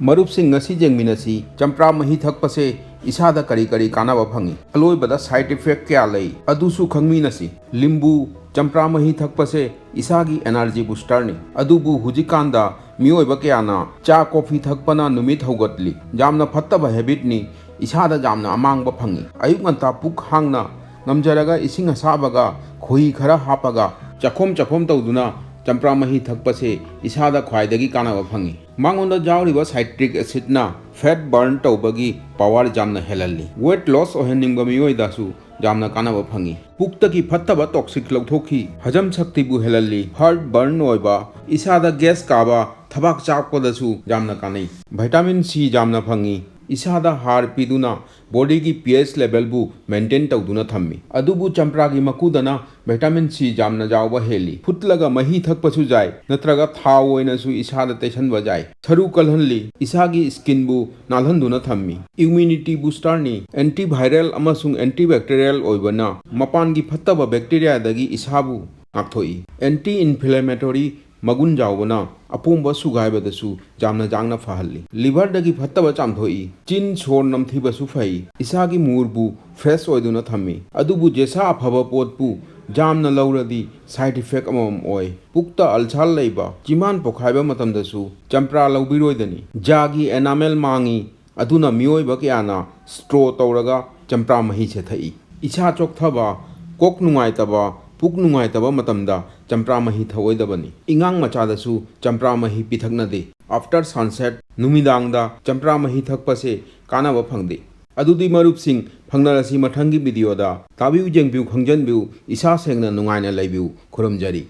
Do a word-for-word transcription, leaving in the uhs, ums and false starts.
ꯃꯔꯨꯞꯁꯤꯡ, ꯉꯁꯤ ꯌꯦꯡꯃꯤꯟꯅꯁꯤ, ꯆꯝꯄ꯭ꯔꯥ ꯃꯍꯤ ꯊꯛꯄꯁꯦ ꯏꯁꯥꯗ ꯀꯔꯤ ꯀꯔꯤ ꯀꯥꯟꯅꯕ ꯐꯪꯉꯤ, ꯑꯂꯣꯏꯕꯗ side effect ꯀꯌꯥ ꯂꯩ, ꯑꯗꯨꯁꯨ ꯈꯪꯃꯤꯟꯅꯁꯤ꯫ ꯂꯤꯝꯕꯨ, ꯆꯝꯄ꯭ꯔꯥ ꯃꯍꯤ ꯊꯛꯄꯁꯦ ꯏꯁꯥꯒꯤ energy boosterꯅꯤ꯫ ꯑꯗꯨꯕꯨ ꯍꯧꯖꯤꯛꯀꯥꯟꯗ ꯃꯤꯑꯣꯏꯕ ꯀꯌꯥꯅ ꯆꯥ coffee ꯊꯛꯄꯅ ꯅꯨꯃꯤꯠ ꯍꯧꯒꯠꯂꯤ꯫ ꯌꯥꯝꯅ ꯐꯠꯇꯕ habitꯅꯤ, ꯏꯁꯥꯗ ꯌꯥꯝꯅ ꯑꯃꯥꯡꯕ ꯐꯪꯉꯤ꯫ ꯑꯌꯨꯛ ꯉꯟꯇꯥ ꯄꯨꯛ ꯍꯥꯡꯅ, ꯉꯝꯖꯔꯒ ꯏꯁꯤꯡ ꯑꯁꯥꯕꯒ ꯈꯣꯍꯤ ꯈꯔ ꯍꯥꯞꯄꯒ ꯆꯈꯣꯝ ꯆꯈꯣꯝ ꯇꯧꯗꯨꯅ ꯆꯝꯄ꯭ꯔꯥ ꯃꯍꯤ ꯊꯛꯄꯁꯦ ꯏꯁꯥꯗ ꯈ꯭ꯋꯥꯏꯗꯒꯤ ꯀꯥꯟꯅꯕ ꯐꯪꯉꯤ꯫ ꯃꯉꯣꯟꯗ ꯌꯥꯎꯔꯤꯕ citric acidꯅ fat burn ꯇꯧꯕꯒꯤ power ꯌꯥꯝꯅ ꯍꯦꯜꯍꯜꯂꯤ꯫ Weight loss ꯑꯣꯏꯍꯟꯅꯤꯡꯕ ꯃꯤꯑꯣꯏꯗꯁꯨ ꯌꯥꯝꯅ ꯀꯥꯟꯅꯕ ꯐꯪꯉꯤ꯫ ꯄꯨꯛꯇꯒꯤ ꯐꯠꯇꯕ toxic ꯂꯧꯊꯣꯛꯈꯤ, ꯍꯖꯝ ꯁꯛꯇꯤꯕꯨ ꯍꯦꯜꯍꯜꯂꯤ꯫ Heart burn ꯑꯣꯏꯕ, ꯏꯁꯥꯗ gas ꯀꯥꯕ, ꯊꯕꯥꯛ ꯆꯥꯛꯄꯗꯁꯨ ꯌꯥꯝꯅ ꯀꯥꯟꯅꯩ꯫ Vitamin C ꯌꯥꯝꯅ ꯐꯪꯉꯤ, ꯏꯁꯥꯗ ꯍꯥꯔ ꯄꯤꯗꯨꯅ bodyꯒꯤ pH levelꯕꯨ maintain ꯇꯧꯗꯨꯅ ꯊꯝꯃꯤ꯫ ꯑꯗꯨꯕꯨ ꯆꯝꯄ꯭ꯔꯥꯒꯤ ꯃꯀꯨꯗꯅ vitamin C ꯌꯥꯝꯅ ꯌꯥꯎꯕ ꯍꯦꯜꯂꯤ꯫ ꯐꯨꯠꯂꯒ ꯃꯍꯤ ꯊꯛꯄꯁꯨ ꯌꯥꯏ, ꯅꯠꯇ꯭ꯔꯒ ꯊꯥꯎ ꯑꯣꯏꯅꯁꯨ ꯏꯁꯥꯗ ꯇꯩꯁꯟꯕ ꯌꯥꯏ꯫ ꯁꯔꯨ ꯀꯜꯍꯜꯂꯤ, ꯏꯁꯥꯒꯤ skinꯕꯨ ꯅꯥꯜꯍꯟꯗꯨꯅ ꯊꯝꯃꯤ꯫ Immunity boosterꯅꯤ, antiviral ꯑꯃꯁꯨꯡ antibacterial ꯑꯣꯏꯕꯅ ꯃꯄꯥꯟꯒꯤ ꯐꯠꯇꯕ bacteriaꯗꯒꯤ ꯏꯁꯥꯕꯨ ꯉꯥꯛꯊꯣꯛꯏ꯫ Anti inflammatory ꯃꯒꯨꯟ ꯌꯥꯎꯕꯅ ꯑꯄꯣꯝꯕ ꯁꯨꯒꯥꯏꯕꯗꯁꯨ ꯌꯥꯝꯅ ꯌꯥꯡꯅ ꯐꯍꯜꯂꯤ꯫ Liverꯗꯒꯤ ꯐꯠꯇꯕ ꯆꯥꯝꯊꯣꯛꯏ꯫ ꯆꯤꯟ ꯁꯣꯔ ꯅꯝꯊꯤꯕꯁꯨ ꯐꯩ꯫ ꯏꯁꯥꯒꯤ moodꯕꯨ fresh ꯑꯣꯏꯗꯨꯅ ꯊꯝꯃꯤ꯫ ꯑꯗꯨꯕꯨ ꯖꯦꯁꯥ ꯑꯐꯕ ꯄꯣꯠꯄꯨ ꯌꯥꯝꯅ ꯂꯧꯔꯗꯤ side effect ꯑꯃꯃꯝ ꯑꯣꯏ꯫ ꯄꯨꯛꯇ ulcer ꯂꯩꯕ, ꯆꯤꯝꯕꯥꯟ ꯄꯣꯈꯥꯏꯕ ꯃꯇꯝꯗꯁꯨ ꯆꯝꯄ꯭ꯔꯥ ꯂꯧꯕꯤꯔꯣꯏꯗꯅꯤ꯫ ꯖꯥꯒꯤ enamel ꯃꯥꯡꯉꯤ, ꯑꯗꯨꯅ ꯃꯤꯑꯣꯏꯕ ꯀꯌꯥꯅ straw ꯇꯧꯔꯒ ꯆꯝꯄ꯭ꯔꯥ ꯃꯍꯤꯁꯦ ꯊꯛꯏ꯫ ꯏꯁꯥ ꯆꯣꯛꯊꯕ, ꯀꯣꯛ ꯅꯨꯡꯉꯥꯏꯇꯕ, ꯄꯨꯛ ꯅꯨꯡꯉꯥꯏꯇꯕ ꯃꯇꯝꯗ ꯆꯝꯄ꯭ꯔꯥ ꯃꯍꯤ ꯊꯛꯑꯣꯏꯗꯕꯅꯤ꯫ ꯑꯉꯥꯡ ꯃꯆꯥꯗꯁꯨ ꯆꯝꯄ꯭ꯔꯥ ꯃꯍꯤ ꯄꯤꯊꯛꯅꯗꯦ꯫ After sunset, ꯅꯨꯃꯤꯗꯥꯡꯗ ꯆꯝꯄ꯭ꯔꯥ ꯃꯍꯤ ꯊꯛꯄꯁꯦ ꯀꯥꯟꯅꯕ ꯐꯪꯗꯦ꯫ ꯑꯗꯨꯗꯤ ꯃꯔꯨꯞꯁꯤꯡ, ꯐꯪꯅꯔꯁꯤ ꯃꯊꯪꯒꯤ videoꯗ꯫ ꯇꯥꯕꯤꯌꯨ, ꯌꯦꯡꯕꯤꯌꯨ, ꯈꯪꯖꯟꯕꯤꯌꯨ, ꯏꯁꯥ ꯁꯦꯡꯅ ꯅꯨꯡꯉꯥꯏꯅ ꯂꯩꯕꯤꯌꯨ꯫ ꯈꯨꯔꯨꯝꯖꯔꯤ꯫